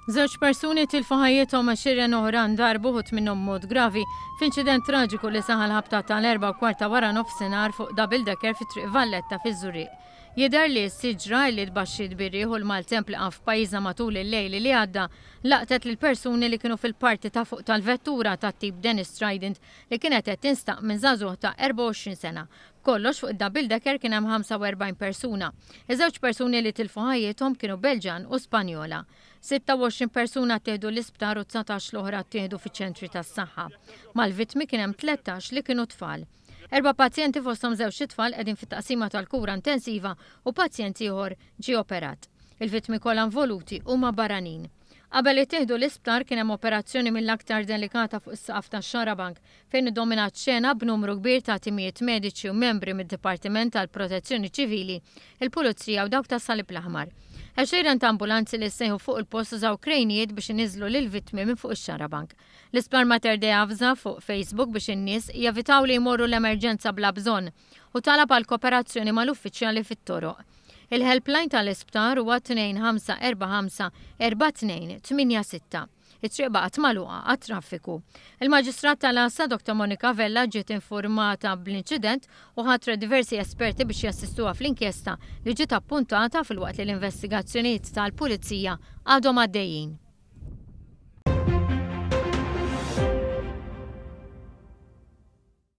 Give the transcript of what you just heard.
Żewġ persuni tilfu ħajjithom għexieren oħra ndarbu uħud minnhom b'mod gravi f'inċident traġiku li saħ għall-ħabta tal-4 u kwart ta' wara nofsinhar fuq double decker fi Triq Valletta fiż-Żurrieq. Jidher li s-siġra li tbaxxiet bir-riħ u l-maltemp li qam f'pajjiżna matul il-lejl li għadda laqtet lill-persuni li kienu fil-parti ta' fuq tal-vettura tat-tip Dennis Trident li kienet qed tinstaq minn żagħżugħ ta' 24 sena. B'kollox fuq id-double decker kien hemm 45 persuna. Iż-żewġ persuni li tilfu ħajjithom kienu Belġan u Spanjola. 26 persuna ttieħdu l-isptar u 19 l-oħra ttieħdu fiċ-ċentri tas-saħħa. Mal-vittmi kien hemm 13 li kienu tfal. Erba' pazjenti fosthom żewġt itfal qegħdin fit-taqsima tal-kura intensiva u pazjent ieħor ġie operat. Il-vittmi kollha involuti huma barranin. Qabel ittieħdu l-isptar kien hemm operazzjoni mill-aktar delikata fuq is-saqaf tax-xarabank fejn iddominat xena b'numru kbir ta' timijiet mediċi u membri mid-Dipartiment tal-Protezzjoni Ċivili, il-Pulizija u dawk tas-Salib l-Aħmar. Għexieren ta' ambulanzi li ssejħu fuq il-post użaw krejnijiet biex iniżżlu lill-vittmi minn fuq ix-xarabank. L-Isptar Mater Dei avża fuq Facebook biex in-nies jevitaw li jmorru l-emerġenza bla bżonn u talab għal koperazzjoni mal-uffiċjali fit-toroq. Il-helpline tal-isptar huwa 2545 4286. It-triq baqgħet magħluqa għat-traffiku. Il-Maġistrat tal-Għassa Dr. Monica Vella ġiet infurmata bl-inċident u ħatret diversi esperti biex jassistuha fl-inkjesta li ġiet appuntata filwaqt li l-investigazzjonijiet tal-Pulizija għadhom għaddejjin.